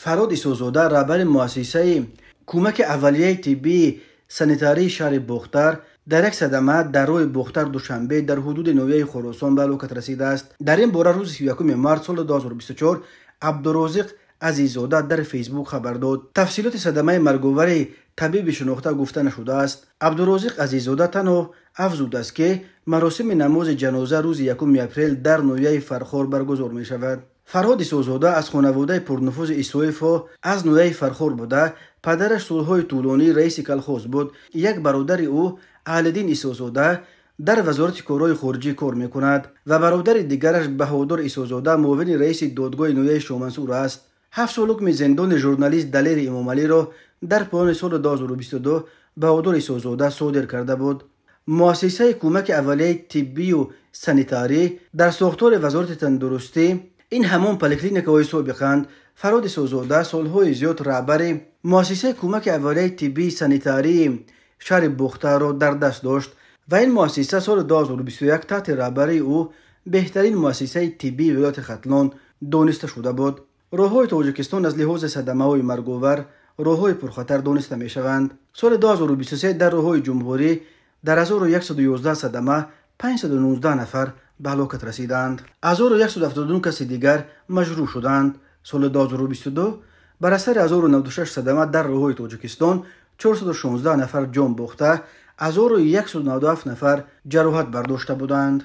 Фарҳод Исозода, раҳбари муассисаи кӯмаки аввалияи тиббии санитарии шаҳри Бохтар, дар як садама дар роҳи Бохтар Душанбе дар ҳудуди ноҳияи Хуросон ба ҳалокат расидааст. Дар ин бора рӯзи 31 март соли 2024 Абдурозиқ Азиззода дар Фейсбук хабар дод. Тафсилоти садамаи марговари табиби шинохта гуфта нашудааст. Абдурозиқ Азиззода танҳо афзудааст, ки маросими намози ҷаноза рӯзи 1 апрел дар ноҳияи Фархор баргузор мешавад. Фарҳод Исозода аз хонаводаи пурнуфузи Исоевҳо аз ноҳияи Фархор буда, падараш солҳои тӯлонӣ раиси колхоз буд. Як бародари ӯ, Аҳлиддин Исозода, дар Вазорати корҳои хориҷӣ кор мекунад ва бародари дигараш Баҳодур Исозода муовини раиси додгоҳи ноҳияи Шомансур аст. 7 сол ҳукми зиндони журналист Далери Эмомалиро дар поёни соли 2022 Баҳодур Исозода содир карда буд. Муассисаи кӯмаки аввалияи тиббию санитарӣ дар сохтори Вазорати тандурустӣ ин ҳамон поликлиникаҳои собиқанд. Фарҳод Исозода солҳои зиёд раҳбари муассисаи кӯмаки аввалияи тиббии санитарии шаҳри Бохтарро дар даст дошт ва ин муассиса соли 2021 таҳти раҳбарии ӯ беҳтарин муассисаи тиббии вилояти Хатлон дониста шуда буд. Роҳҳои Тоҷикистон аз лиҳози садамаҳои марговар роҳҳои пурхатар дониста мешаванд. Соли 2023 дар роҳҳои ҷумҳурӣ дар 1111 садама 519 нафар ба ҳалокат расиданд. 1179 каси дигар маҷрӯҳ шуданд. Соли 2022 бар асари 1096 садама дар роҳҳои Тоҷикистон 416 нафар ҷон бохта, 1197 нафар ҷароҳат бардошта буданд.